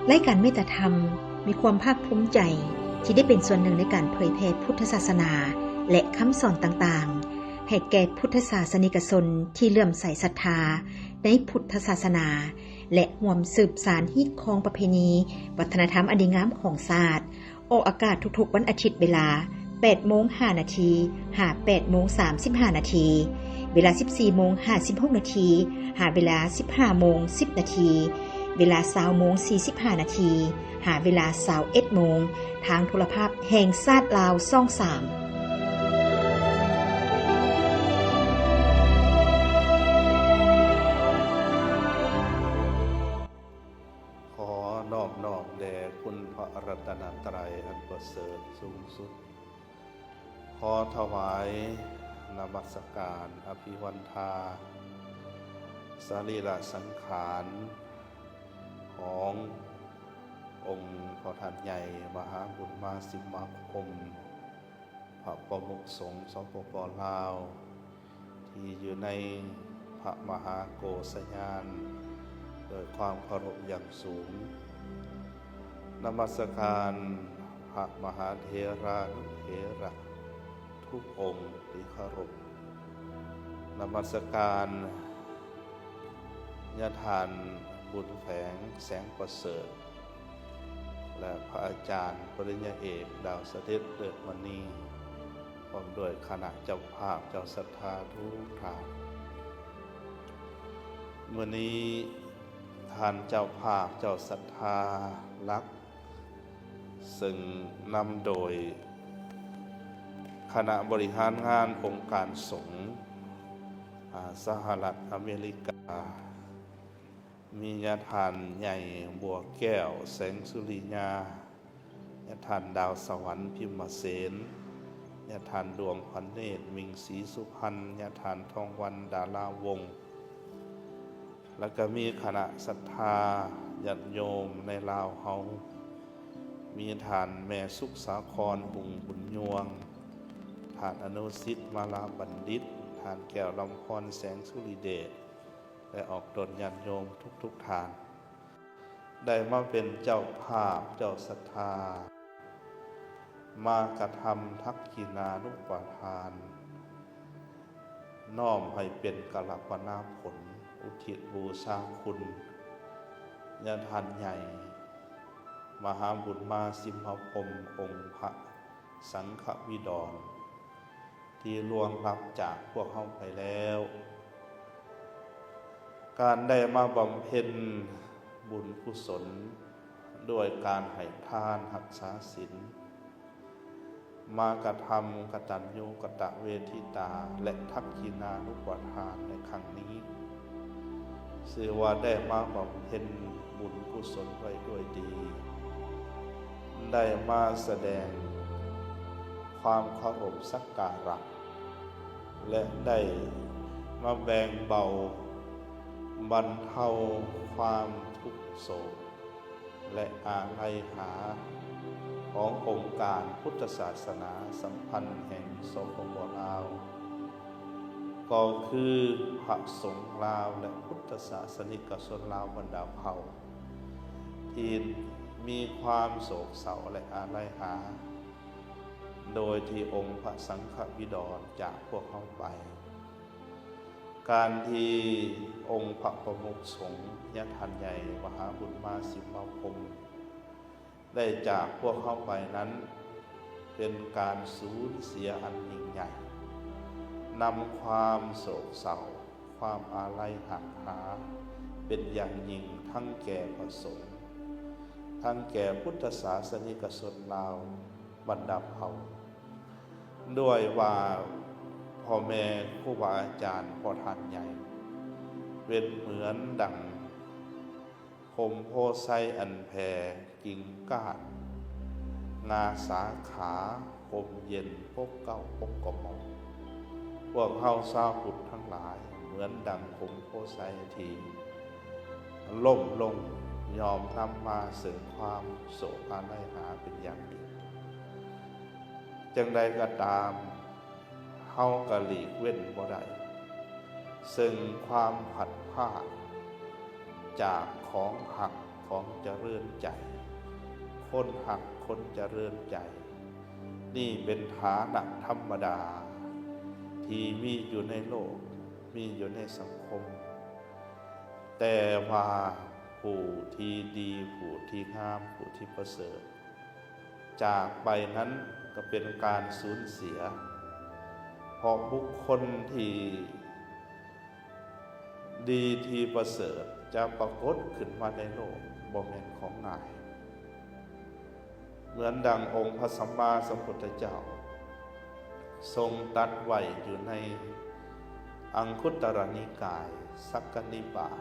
ລາຍການເມດຕາທຳ ມີຄວາມພາກພູມໃຈທີ່ໄດ້ເປັນສ່ວນໜຶ່ງໃນການເຜີຍແຜ່ພຸດທະສາສະໜາ ແລະ ຄຳສອນຕ່າງໆ ໃຫ້ແກ່ພຸດທະສາສະນິກະຊົນທີ່ເຫຼື້ອມໃສສັດທາໃນພຸດທະສາສະໜາ ແລະ ຮ່ວມສືບສານຮີດຄອງປະເພນີ ວັດທະນະທຳອັນດີງາມຂອງຊາດ. ອອກອາກາດທຸກໆວັນອາທິດເວລາແປດໂມງຫ້ານາທີ ຫາແປດໂມງສາມສິບຫ້ານາທີ, ເວລາສິບສີ່ໂມງຫ້າສິບຫົກນາທີ ຫາເວລາສິບຫ້າໂມງສິບນາທີ, ເວລາຊາວໂມງສີ່ສິບຫ້ານາທີ ຫາເວລາຊາວເອັດໂມງ ທາງໂທລະພາບແຫ່ງຊາດລາວ ຊ່ອງສາມ. ຂໍນອບນ້ອມແດ່ຄຸນພະລັດຕະນະໄຕອັນປະເສີດສູງສຸດ. ຂໍຖວາຍນະມັດສະການອະພິວັນທາ ສະລີລະສັງຂານຂອງອົງພໍ່ທ່ານໃຫຍ່ມະຫາບຸນມາສິມມາຄົມ ພະປະມຸກສົງ ສປປ ລາວ ທີ່ຢູ່ໃນພະມະຫາໂກສະຍານ ດ້ວຍຄວາມເຄົາລົບຢ່າງສູງ. ນະມັດສະການພະມະຫາເຖລານຸເຖລະທຸກອົງທີ່ເຄົາລົບ. ນະມັດສະການຍາທ່ານບຸນແຝງ ແສງປະເສີດ ແລະ ພະອາຈານປະລິນຍາເອກ ດາວສະເດັດ ເລີດມະນີ ພ້ອມດ້ວຍຄະນະເຈົ້າພາບເຈົ້າສັດທາທຸກທ່ານ. ມື້ນີ້ທ່ານເຈົ້າພາບເຈົ້າສັດທາຫຼັກ ເຊິ່ງນຳໂດຍຄະນະບໍລິຫານງານອົງການສົງ ອາ ສະຫະລັດອາເມລິກາ ມີຍາທ່ານໃຫຍ່ບົວແກ້ວ ແສງສຸລິຍາ, ຍາທ່ານດາວສະຫວັນ ພິມມະເສນ, ຍາທ່ານດວງພັນເນດ ມິງສີສຸພັນ, ຍາທ່ານທອງວັນ ດາລາວົງ ແລະ ກໍມີຄະນະສັດທາຍາດໂຍມໃນລາວເຮົາ, ມີທ່ານແມ່ສຸກສາຄອນ ຮຸ່ງບຸນຍວງ, ທ່ານອະນຸສິດ ມາລາບັນດິດ, ທ່ານແກ້ວລຳພອນ ແສງສຸລິເດດ ແລະ ອອກຕົນຍາດໂຍມທຸກໆທ່ານ ໄດ້ມາເປັນເຈົ້າພາບເຈົ້າສັດທາ ມາກະທຳທັກຂິນານຸປະທານ ນ້ອມໃຫ້ເປັນກະລະປະນາຜົນ ອຸທິດບູຊາຄຸນ ຍາທ່ານໃຫຍ່ ມະຫາບຸນມາສິມມາຄົມ ອົງພະສັງຄະວິດອນ ທີ່ລ່ວງລັບຈາກພວກເຮົາໄປແລ້ວ. ການໄດ້ມາບຳເພັນບຸນກຸສົນດ້ວຍການໃຫ້ທານ, ຮັກສາສິນ, ມາກະທຳກະຕັນຍູກະຕະເວທິຕາ ແລະ ທັກຂິນານຸປະທານໃນຄັ້ງນີ້ ຊື່ວ່າໄດ້ມາບຳເພັນບຸນກຸສົນໄວ້ດ້ວຍດີ, ໄດ້ມາສະແດງຄວາມເຄົາລົບສັກກາລະ ແລະ ໄດ້ມາແບ່ງເບົາບັນເທົາຄວາມທຸກໂສກ ແລະ ອາໄລຫາຂອງອົງການພຸດທະສາສະໜາສຳພັນແຫ່ງ ສປປ ລາວ ກໍຄືພະສົງລາວ ແລະ ພຸດທະສາສະນິກະຊົນລາວບັນດາເຜົ່າ ທີ່ມີຄວາມໂສກເສົ້າ ແລະ ອາໄລຫາ ໂດຍທີ່ອົງພະສັງຄະວິດອນຈາກພວກເຮົາໄປ. ການທີ່ອົງພະປະມຸກສົງ ຍາທ່ານໃຫຍ່ມະຫາບຸນມາສິມມາຄົມ ໄດ້ຈາກພວກເຮົາໄປນັ້ນ ເປັນການສູນເສຍອັນຍິ່ງໃຫຍ່, ນຳຄວາມໂສກເສົ້າ, ຄວາມອາໄລຫັກຫາ ເປັນຢ່າງຍິ່ງທັງແກ່ພະສົງ, ທັງແກ່ພຸດທະສາສະນິກະຊົນລາວບັນດາເຜົ່າ, ດ້ວຍວ່າພໍ່ແມ່ຄູບາອາຈານພໍ່ທ່ານໃຫຍ່ ເປັນເໝືອນດັ່ງ ພົມໂພໄຊອັນແຜ່ກິ່ງກ້ານງາສາຂາ ຮົ່ມເຢັນປົກເກົ້າປົກກະໝ່ອມ. ພວກເຮົາຊາວພຸດທັງຫຼາຍ ເໝືອນດັ່ງພົມໂພໄຊທີ່ລົ້ມລົງ ຍ່ອມນຳມາເຊິ່ງຄວາມໂສກອາໄລຫາເປັນຢ່າງຍິ່ງ. ຈັ່ງໃດກໍຕາມ, ເຮົາກໍຫຼີກເວັ້ນບໍ່ໄດ້ ເຊິ່ງຄວາມພັດພາກຈາກຂອງຮັກ ຂອງຈະເລີນໃຈ, ຄົນຮັກຄົນຈະເລີນໃຈ. ນີ້ເປັນຖານະທຳມະດາທີ່ມີຢູ່ໃນໂລກ, ມີຢູ່ໃນສັງຄົມ. ແຕ່ວ່າຜູ້ທີ່ດີ, ຜູ້ທີ່ງາມ, ຜູ້ທີ່ປະເສີດ ຈາກໄປນັ້ນກໍເປັນການສູນເສຍ, ເພາະບຸກຄົນທີ່ດີທີ່ປະເສີດຈະປາກົດຂຶ້ນມາໃນໂລກບໍ່ແມ່ນຂອງງ່າຍ. ເໝືອນດັ່ງອົງພະສຳມາສຳພຸດທະເຈົ້າຊົງຕັດໄວ້ຢູ່ໃນອັງຄຸດຕະລະນິກາຍ ສັກກະນິບາດ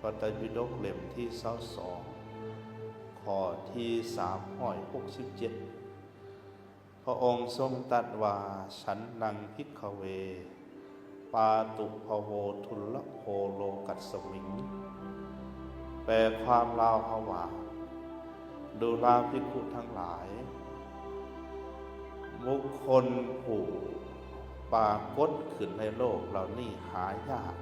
ພະໄຕປິດົກເຫຼັ້ມທີຊາວສອງ ຂໍ້ທີສາມຮ້ອຍຫົກສິບເຈັດ ພະອົງຊົງຕັດວ່າ ສັນນັງ ພິກຂະເວ ປາຕຸພະໂວ ທຸນລະໂພ ໂລກັດສະມິງ. ແປຄວາມລາວເຮົາວ່າ ດູລາພິກຂຸທັງຫຼາຍ, ບຸກຄົນຜູ້ປາກົດຂຶ້ນໃນໂລກເຫຼົ່ານີ້ຫາຍາກ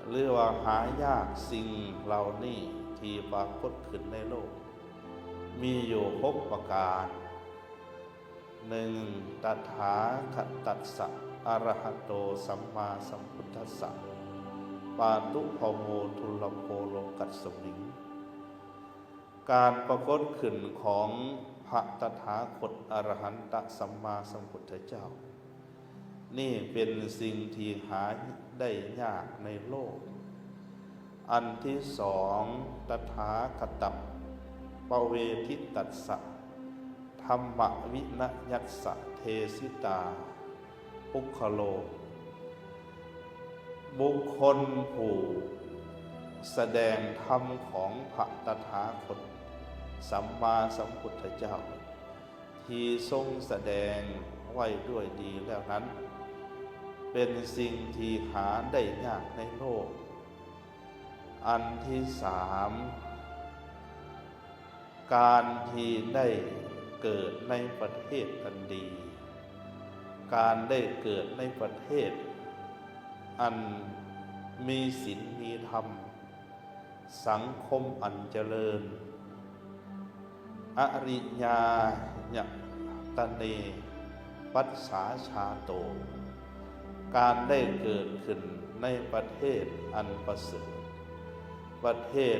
ຫຼືວ່າຫາຍາກ. ສິ່ງເຫຼົ່ານີ້ທີ່ປາກົດຂຶ້ນໃນໂລກ ມີຢູ່ຫົກປະການ. ໜຶ່ງ ຕະຖາຄະຕັດສະ ອະລະຫະໂຕ ສຳມາສຳພຸດທັດສະ ປາຕຸພະໂວ ທຸນລະໂພ ໂລກັດສະມິງ. ການປາກົດຂຶ້ນຂອງພະຕະຖາຄົດ ອະລະຫັນຕະ ສຳມາສຳພຸດທະເຈົ້າ ນີ້ເປັນສິ່ງທີ່ຫາໄດ້ຍາກໃນໂລກ. ອັນທີສອງ ຕະຖາຄະຕະປະເວທິຕັດສະ ທຳມະວິນະຍັດສະ ເທສິຕາ ປຸກຄະໂລ ບຸກຄົນຜູ້ສະແດງທຳຂອງພະຕະຖາຄົດ ສຳມາສຳພຸດທະເຈົ້າ ທີ່ຊົງສະແດງໄວ້ດ້ວຍດີແລ້ວນັ້ນ ເປັນສິ່ງທີ່ຫາໄດ້ຍາກໃນໂລກ. ອັນທີສາມ ການທີ່ໄດ້ເກີດໃນປະເທດອັນດີ, ການໄດ້ເກີດໃນປະເທດອັນມີສິນມີທຳ, ສັງຄົມອັນຈະເລີນ, ອະລິຍາຍະຕະເນ ປັດສາຊາໂຕ, ການໄດ້ເກີດຂຶ້ນໃນປະເທດອັນປະເສີດ, ປະເທດ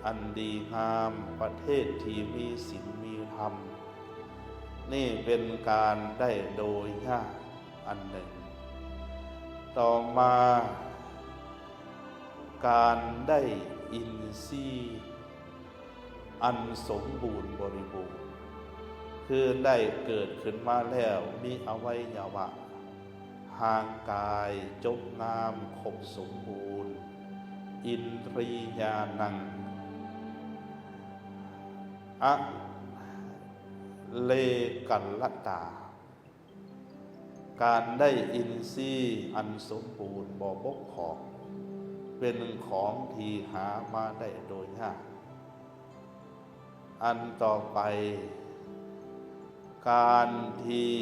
ອັນດີງາມ, ປະເທດທີ່ມີສິນມີທຳ, ນີ້ເປັນການໄດ້ໂດຍຍາກອັນໜຶ່ງ. ຕໍ່ມາ, ການໄດ້ອິນຊີອັນສົມບູນບໍລິບູນ, ຄືໄດ້ເກີດຂຶ້ນມາແລ້ວມີອະໄວຍະວະຮ່າງກາຍຈົບງາມຄົບສົມບູນ, ອິນຕຣີຍານັງ ອະເລກັນລະຕາ. ການໄດ້ອິນຊີອັນສົມບູນບໍ່ບົກຜ່ອງ ເປັນຂອງທີ່ຫາມາໄດ້ໂດຍຍາກ. ອັນຕໍ່ໄປ, ການທີ່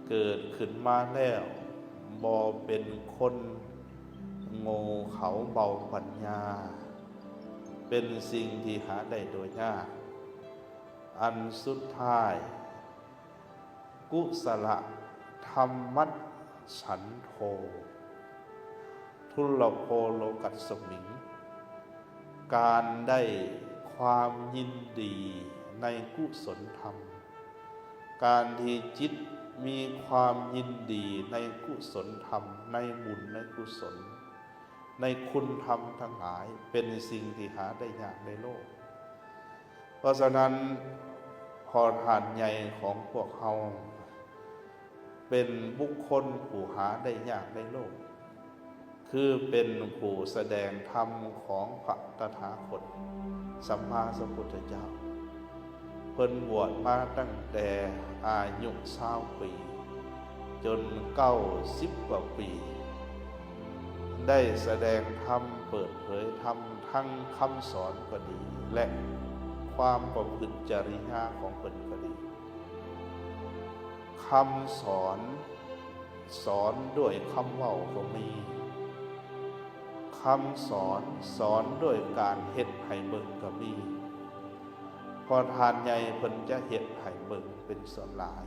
ເກີດຂຶ້ນມາແລ້ວບໍ່ເປັນຄົນໂງ່ເຂົາເບົາປັນຍາ ເປັນສິ່ງທີ່ຫາໄດ້ໂດຍຍາກ. ອັນສຸດທ້າຍ, ກຸສະລະທຳມັດສັນໂທ ທຸນລະໂພໂລກັດສະມິງ, ການໄດ້ຄວາມຍິນດີໃນກຸສົນທຳ, ການທີ່ຈິດມີຄວາມຍິນດີໃນກຸສົນທຳ, ໃນບຸນໃນກຸສົນ, ໃນຄຸນທຳທັງຫຼາຍ ເປັນສິ່ງທີ່ຫາໄດ້ຍາກໃນໂລກ. ເພາະສະນັ້ນ, ພໍ່ທ່ານໃຫຍ່ຂອງພວກເຮົາ ເປັນບຸກຄົນຜູ້ຫາໄດ້ຍາກໃນໂລກ, ຄືເປັນຜູ້ສະແດງທຳຂອງພະຕະຖາຄົດ ສຳມາສຳພຸດທະເຈົ້າ. ເພິ່ນບວດມາຕັ້ງແຕ່ອາຍຸຊາວປີ ຈົນເກົ້າສິບກວ່າປີ, ໄດ້ສະແດງທຳ, ເປີດເຜີຍທຳ, ທັງຄຳສອນກໍດີ ແລະ ຄວາມປະພຶດຈະລິຍາຂອງເພິ່ນກໍດີ. ຄຳສອນ, ສອນດ້ວຍຄຳເວົ້າກໍມີ, ຄ ຄຳສອນ ສອນດ້ວຍການເຮັດໃຫ້ເບິ່ງກໍມີ. ພໍ່ທ່ານໃຫຍ່ເພິ່ນຈະເຮັດໃຫ້ເບິ່ງເປັນສ່ວນຫຼາຍ,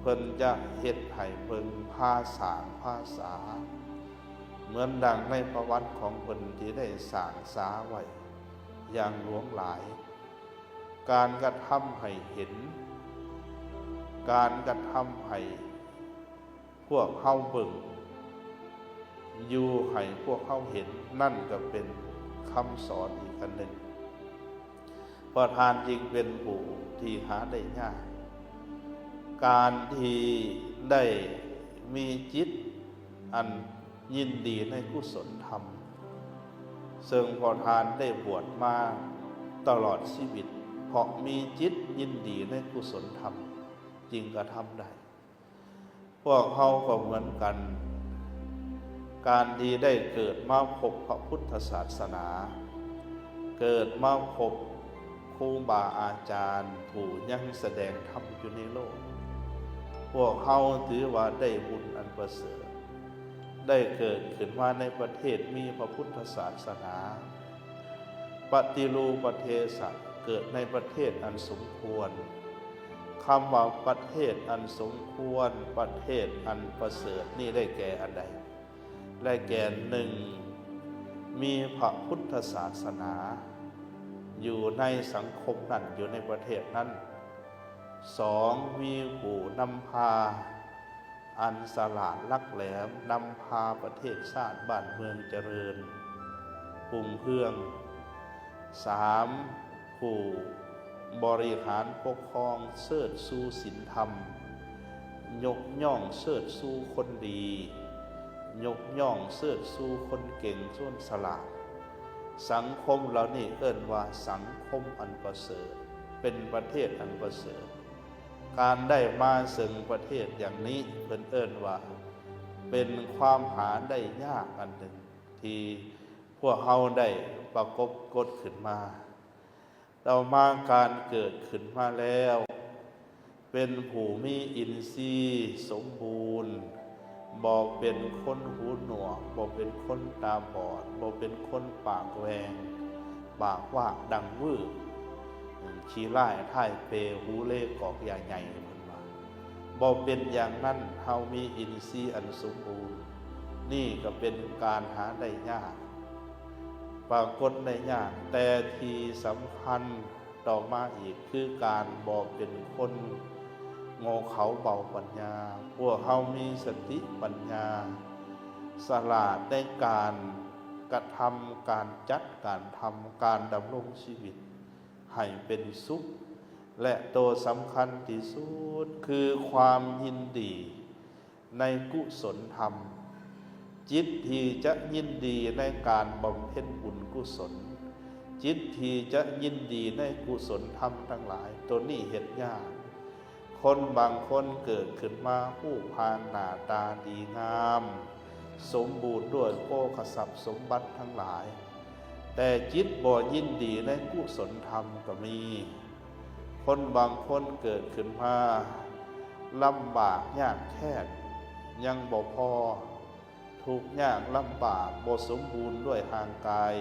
ເພິ່ນຈະເຮັດໃຫ້ເບິ່ງພາສາ ພາສາ ເໝືອນດັ່ງໃນປະຫວັດຂອງເພິ່ນທີ່ໄດ້ສ້າງສາໄວ້ຢ່າງຫຼວງຫຼາຍ. ການກະທຳໃຫ້ເຫັນ, ການກະທຳໃຫ້ ພວກເຮົາເບິ່ງ ຢູ່ໃຫ້ພວກເຮົາເຫັນ ນັ້ນກໍເປັນຄຳສອນອີກອັນໜຶ່ງ. ເພາະທ່ານຈຶ່ງເປັນຜູ້ທີ່ຫາໄດ້ຍາກ. ການທີ່ໄດ້ມີຈິດອັນຍິນດີໃນກຸສົນທຳ, ເຊິ່ງເພາະທ່ານໄດ້ບວດມາຕະຫຼອດຊີວິດ ເພາະມີຈິດຍິນດີໃນກຸສົນທຳ ຈຶ່ງກະທຳໄດ້. ພວກເຮົາກໍເໝືອນກັນ, ການທີ່ໄດ້ເກີດມາພົບພະພຸດທະສາສະໜາ, ເກີດມາພົບຄູບາອາຈານຜູ້ຍັງສະແດງທຳຢູ່ໃນໂລກ, ພວກເຮົາຖືວ່າໄດ້ບຸນອັນປະເສີດ, ໄດ້ເກີດຂຶ້ນມາໃນປະເທດມີພະພຸດທະສາສະໜາ. ປະຕິຮູປະເທສະ ເກີດໃນປະເທດອັນສົມຄວນ. ຄຳວ່າປະເທດອັນສົມຄວນ, ປະເທດອັນປະເສີດນີ້ໄດ້ແກ່ອັນໃດ? ໄດ້ແກ່ ໜຶ່ງ ມີພະພຸດທະສາສະໜາຢູ່ໃນສັງຄົມນັ້ນ, ຢູ່ໃນປະເທດນັ້ນ. ສອງ ມີຜູ້ນຳພາ ອັນສະຫຼາດຫຼັກແຫຼມ ນຳພາປະເທດຊາດບ້ານເມືອງຈະເລີນຮຸ່ງເຮືອງ. ສາມ ຜູ້ບໍລິຫານປົກຄອງເຊີດຊູສິນທຳ, ຍົກຍ້ອງເຊີດຊູຄົນດີ, ຍົກຍ້ອງເຊີດຊູຄົນເກັ່ງຊົນສະຫຼາດ. ສັງຄົມເຫຼົ່ານີ້ເອີ້ນວ່າສັງຄົມອັນປະເສີດ, ເປັນປະເທດອັນປະເສີດ. ການໄດ້ມາເຊິ່ງປະເທດຢ່າງນີ້ ເພິ່ນເອີ້ນວ່າເປັນຄວາມຫາໄດ້ຍາກອັນໜຶ່ງ ທີ່ພວກເຮົາໄດ້ປະກົບກົດຂຶ້ນມາ. ຕໍ່ມາການເກີດຂຶ້ນມາແລ້ວ ເປັນຜູ້ມີອິນຊີສົມບູນ, ບໍ່ເປັນຄົນຫູໜວກ, ບໍ່ເປັນຄົນຕາບອດ, ບໍ່ເປັນຄົນປາກແຫວ່ງ, ປາກວາກດັງວື, ຂີ້ລ້າຍທ້າຍເປ, ຫູເລກອກຢາໃຫຍ່, ເພິ່ນວ່າ ບໍ່ເປັນຢ່າງນັ້ນ, ເຮົາມີອິນຊີອັນສົມບູນ. ນີ້ກໍເປັນການຫາໄດ້ຍາກ, ປາກົດໄດ້ຍາກ, ແຕ່ທີ່ສຳຄັນ ຕໍ່ມາອີກຄືການບໍ່ເປັນຄົນໂງ່ເຂົາເບົາປັນຍາ. ພວກເຮົາມີສະຕິປັນຍາ, ສະຫຼາດໃນການກະທຳ, ການຈັດການທຳ, ການດຳລົງຊີວິດໃຫ້ເປັນສຸກ, ແລະ ໂຕສຳຄັນທີ່ສຸດຄືຄວາມຍິນດີ ໃນກຸສົນທຳ, ຈິດທີ່ຈະຍິນດີໃນການບຳເພັນບຸນກຸສົນ, ຈິດທີ່ຈະຍິນດີໃນກຸສົນທຳທັງຫຼາຍ, ໂຕນີ້ເຮັດຍາກ. ຄົນບາງຄົນເກີດຂຶ້ນມາຮູບຮ່າງໜ້າຕາດີງາມ, ສົມບູນດ້ວຍໂພຄະຊັບສົມບັດທັງຫຼາຍ, ແຕ່ຈິດບໍ່ຍິນດີໃນກຸສົນທຳກໍມີ. ຄົນບາງຄົນເກີດຂຶ້ນມາລຳບາກຍາກແຄ້ນຍັງບໍ່ພໍ, ທຸກຍາກລຳບາກ, ບໍ່ສົມບູນດ້ວຍຮ່າງກາຍ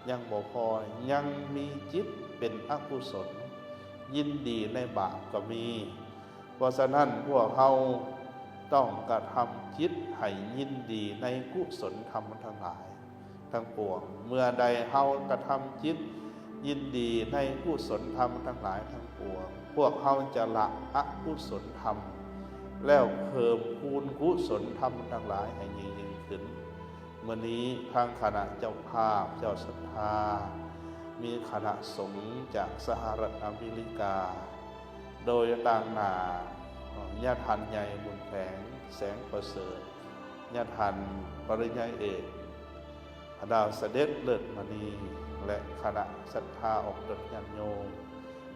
ຍັງບໍ່ພໍ, ຍັງມີຈິດເປັນອະກຸສົນ, ຍິນດີໃນບາບກໍມີ. ເພາະສະນັ້ນ, ພວກເຮົາຕ້ອງກະທຳຈິດໃຫ້ຍິນດີໃນກຸສົນທຳທັງຫຼາຍ ທັງປວງ. ເມື່ອໃດເຮົາກະທຳຈິດຍິນດີໃນກຸສົນທຳທັງຫຼາຍທັງປວງ, ພວກເຮົາຈະລະອະກຸສົນທຳ ແລ້ວເພີ່ມພູນກຸສົນທຳທັງຫຼາຍໃຫ້ຍິ່ງໆຂຶ້ນ. ມື້ນີ້ທາງຄະນະເຈົ້າພາບເຈົ້າສັດທາ ມີຄະນະສົງຈາກສະຫະລັດອາເມລິກາ ໂດຍຕາງໜ້າຍາທ່ານໃຫຍ່ບຸນແຜງ ແສງປະເສີດ, ຍາທ່ານປະລິນຍາເອກ ດາວສະເດັດເລີດມະນີ ແລະ ຄະນະສັດທາອອກຕົນຍາດໂຍມ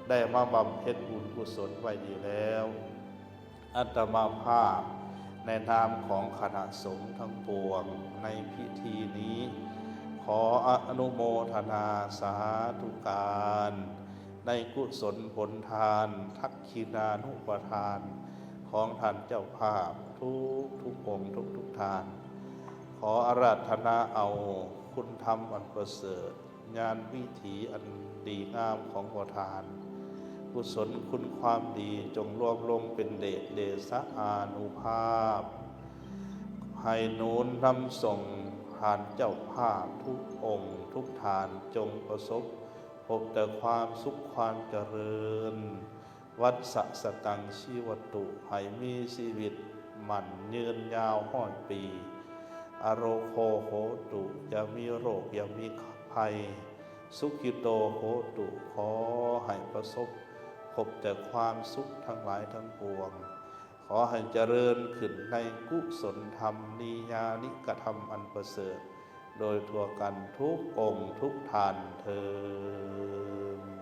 ໄດ້ມາບຳເພັນບຸນກຸສົນໄວ້ດີແລ້ວ. ອາດຕະມາພາບໃນນາມຂອງຄະນະສົງທັງປວງໃນພິທີນີ້ ຂໍອະນຸໂມທະນາສາທຸການ ໃນກຸສົນຜົນທານ ທັກ ຂິນານຸປະທານຂອງທ່ານເຈົ້າພາບທຸກໆອົງທຸກໆທ່ານ. ຂໍອາຣາທະນາເອົາຄຸນທຳອັນປະເສີດ, ຍານວິຖີອັນດີງາມຂອງພໍ່ທ່ານ, ກຸສົນຄຸນຄວາມດີຈົ່ງລວມລົງເປັນເດດເດຊະອານຸພາບ, ໃຫ້ໜູນນຳສົ່ງທ່ານເຈົ້າພາບທຸກອົງທຸກທ່ານ ຈົ່ງປະສົບພົບແຕ່ຄວາມສຸກຄວາມຈະເລີນ. ວັດສະສະຕັງຊີວະຕຸ, ໃຫ້ມີຊີວິດໝັ້ນຍືນຍາວຮ້ອຍປີ. ອະໂຣໂຄໂຫຕຸ, ຢ່າມີໂລກ ຢ່າມີໄພ. ສຸຂີໂຕໂຫຕຸ, ຂໍໃຫ້ປະສົບພົບແຕ່ຄວາມສຸກທັງຫຼາຍທັງປວງ. ຂໍໃຫ້ຈະເລີນຂຶ້ນໃນກຸສົນທຳ, ນິຍານິກະທຳອັນປະເສີດ ໂດຍທົ່ວກັນທຸກອົງທຸກທ່ານເທີ້ນ.